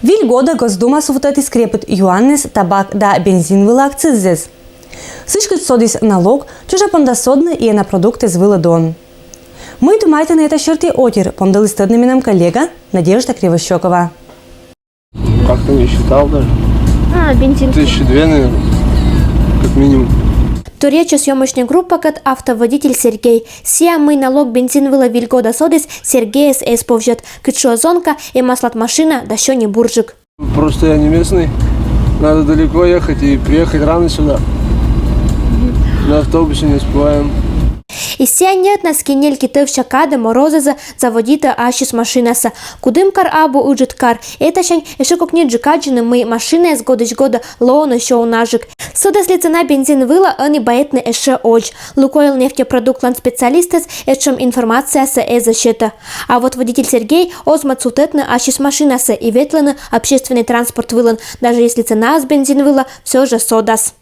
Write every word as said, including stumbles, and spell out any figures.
Виль года Госдума сувтӧдіс крепыт юаннас табак да бензин вылӧ акцизсӧ. Сідзкӧд содіс налог, чужӧ понда содны и на продуктэз вылӧ дон. Мый думайтӧны эта сьӧрті отир, пондаліс тӧдны менам коллега Надежда Кривощёкова. Как-то не считал даже. А, бензин. Тысячи две, наверное, как минимум. Торъя чӧж съёмочнӧй группакӧд автоводитель Сергей. Сійӧ, мый налог бензин вылӧ виль года содіс, Сергейӧс эз повзьӧд. Кыдз шуӧ зонка, эм аслад машина да сёйны бурджык. Просто я не местный. Надо далеко ехать и приехать рано сюда. На автобусе не успеваем. И сійӧ ньӧтнас, кӧні нельки тӧвся кадӧ морозӧза заводитӧ ассьыс машинасӧ. Кудымкар абу ыджыд кар. Этасянь эшӧ кокниджык аддзыны, мый машинаыс годысь годӧ лоӧны сё унаджык. Содас ли цена бензин вылӧ, ӧні баитны эшӧ оз. Лукойл нефтепродуктлӧн специалистыс этшӧм информациясӧ эз сетӧй. А вот водитель Сергей оз мӧд сувтӧдны ассьыс машинасӧ и ветлыны общественнӧй транспорт вылын, даже если ценаыс бензин вылӧ всё жӧ содас.